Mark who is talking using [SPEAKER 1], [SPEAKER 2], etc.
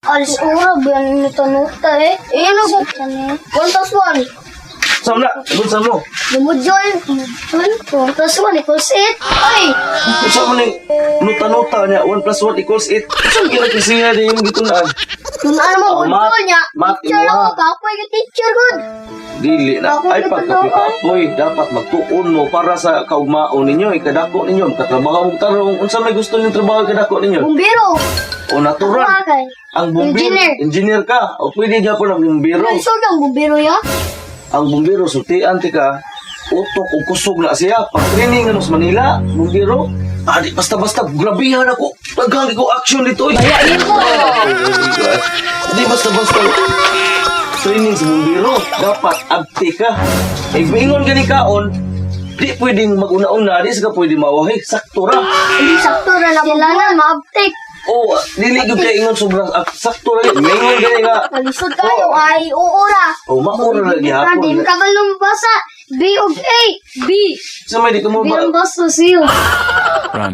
[SPEAKER 1] Alis ora, biyan nuta-nuta eh. Eh, ano ko? 1 plus 1.
[SPEAKER 2] Sa na, unsa mo?
[SPEAKER 1] Lumudjol. 1 plus 1 equals 8. Ay!
[SPEAKER 2] Unsa mo ning nuta-nuta niya 1 plus 1 equals 8. Unsa kinakisiya di imong gitunaan?
[SPEAKER 1] Kung ano mo,
[SPEAKER 2] Oh,
[SPEAKER 1] mudjol niya.
[SPEAKER 2] mat,
[SPEAKER 1] Teacher
[SPEAKER 2] imuha.
[SPEAKER 1] ako, kapoy ka teacher good.
[SPEAKER 2] Dili na.
[SPEAKER 1] Ako
[SPEAKER 2] Ay,
[SPEAKER 1] gituloan.
[SPEAKER 2] pagkapoy, dapat magtuon mo para sa kaugmaon ninyo, ikadako ninyo, makatrabaho mong tarong. Unsa may gusto ninyong trabaho ikadako ninyo?
[SPEAKER 1] Bumbiro.
[SPEAKER 2] O natural.
[SPEAKER 1] Bagay.
[SPEAKER 2] Ang bumbiro,
[SPEAKER 1] Engineer.
[SPEAKER 2] Engineer ka. O pwede gyapon ang bumbiro.
[SPEAKER 1] Ano ang bumbiro ya?
[SPEAKER 2] Ang bumbiro, sultian ti ka, utok o kusog na siya. Pag-training ano sa Manila, bumbiro, ah, di basta-basta, grabihan ako. Daghan ko action dito. Eh.
[SPEAKER 1] Bayain mo.
[SPEAKER 2] Di basta-basta training sa bumbiro. Dapat abti ka. Eh, maingon gani kaon, di pwedeng mag-una-una, di sa ka pwede mawahi. Sakto ra.
[SPEAKER 1] Hindi sakto na na sila na, maabtik.
[SPEAKER 2] O, dili gyud kay ingon sobrang ah, sakto ra. Maingon gani nga.
[SPEAKER 1] Kalisod kayo, ay oo ra.
[SPEAKER 2] O, maura ra gihapon.
[SPEAKER 1] Di mo kabalo mabasa. B og A. B.
[SPEAKER 2] Sa may di ka mo
[SPEAKER 1] B
[SPEAKER 2] ba?
[SPEAKER 1] ang basa siyo.
[SPEAKER 3] Run.